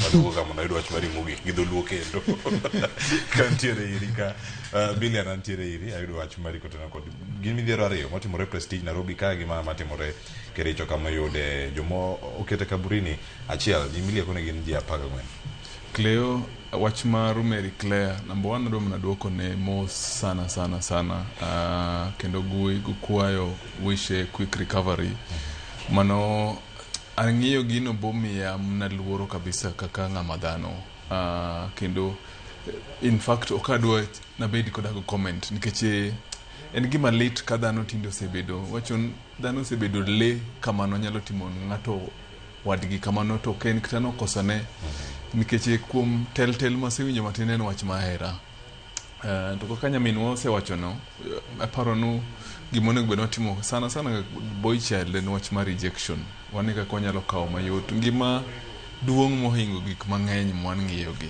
Waduogo ka mondo ayud wach mari mogik gi dholuo kendo. Ka ntiere iri ka Bilian antiere iri ayudo wach mari kotenore kod gin midhiero ariyo matimore Prestige Nairobi ka gi ma matimore Kericho kama oyude joma okete kaburini achiel ji milieko ni gin ji 14. Cleo, wach mar Mary Claire, number one adwa mana duoko ne mos sana sana sana kendo gui gukwayo wishe quick recovery. Mano ang'iyo gino bomiya mana luoro kabisa kaka ng'ama dhano. Kendo in fact ok adwa nabed koda go comment nikech en gima lit ka dhano tinde osebedo wacho ni dhano osebedo le kamano nyalo timo ng'ato wadgi kamano to ok en kata nokosane nikech kuom tel tel masewinjo matin en wach mahera. To kaka nyaminwa osewachono, aparo nu gima onego bed ni watimo sana sana boy child en wach mar rejection. Wane kaka wanyalo kawo mayot. Ngima duong' mohingo gik mang'eny mwang'iyo gi.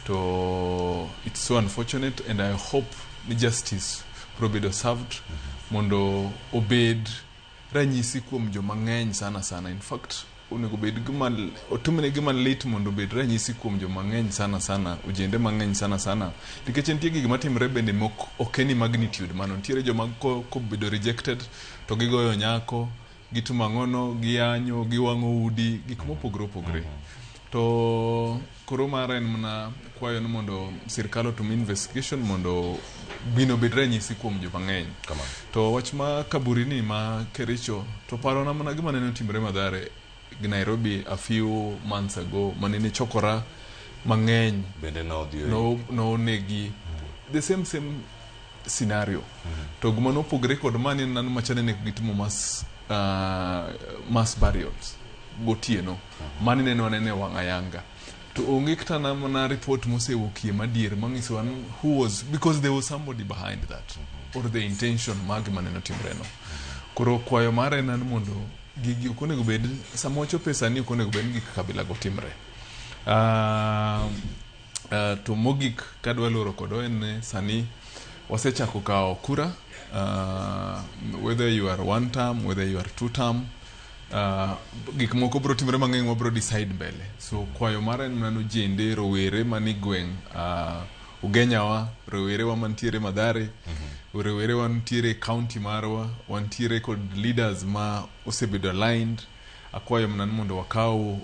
To it's so unfortunate and I hope ni justice biro bedo served mondo obed ranyisi kuom joma ng'eny sana sana. In fact, onego bed gima otimne gima lit mondo obed ranyisi kuom joma ng'eny sana sana, ojende mang'eny sana sana. Nikech nitie gik matimre bende mok ok any magnitude mano. Nitiere joma kobedo rejected to gigoyo nyako, gitimo ang'ono, giyanyo, giwang'o udi, gik mopogore opogore. To koro mara en mana kwayo ni mondo sirkal otim investigation mondo gino obed ranyisi kuom joma ng'eny. Kamano. To wach ma kaburini ma Kericho to parona mana gima nene otimore Mathare gi Nairobi a few months ago manene chokora mang'eny Bende nodhi no nonegi the same same scenario. To gima nopogore kod mani en nano macha nene gitimo mass burials gotieno. Mani nene wanene wang' ayanga. To onge kata na mana report mosewuokie madier manyisowa ni who was because there was somebody behind that or the intention mar gima nene otimre no. Koro kwayo mara en ni mondo gigi ok onego bed sama wachopo e sani ok onego bed ni gik kabila go timre. To mogik kadwa loro kodo en ni sani wasechako kawo kura whether you are one term, whether you are two term, gik moko biro timore mang'eny wabiro decide mbele. So kwayo mara en mana ojende rowere mani gweng' Ugenyawa, rowere wa mantiere Mathare, rowere wantiere county marwa, wantiere kod leaders ma osebedo aligned. Akwayo mana ni mondo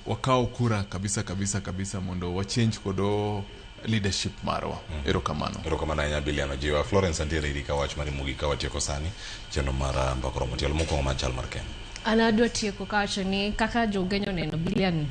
wakaw kura kabisa kabisa kabisa mondo wa change kodo leadership marwa. Erokamano. Erokamano ahinya Bilian Ojiwa. Florence antiere iri ka wach mari mogik ka watieko sani chenro mar mbaka romo tielo mokwongo mar chal mar Kenya. An adwa tieko kawacho ni kaka jo Ugenya oneno Bilian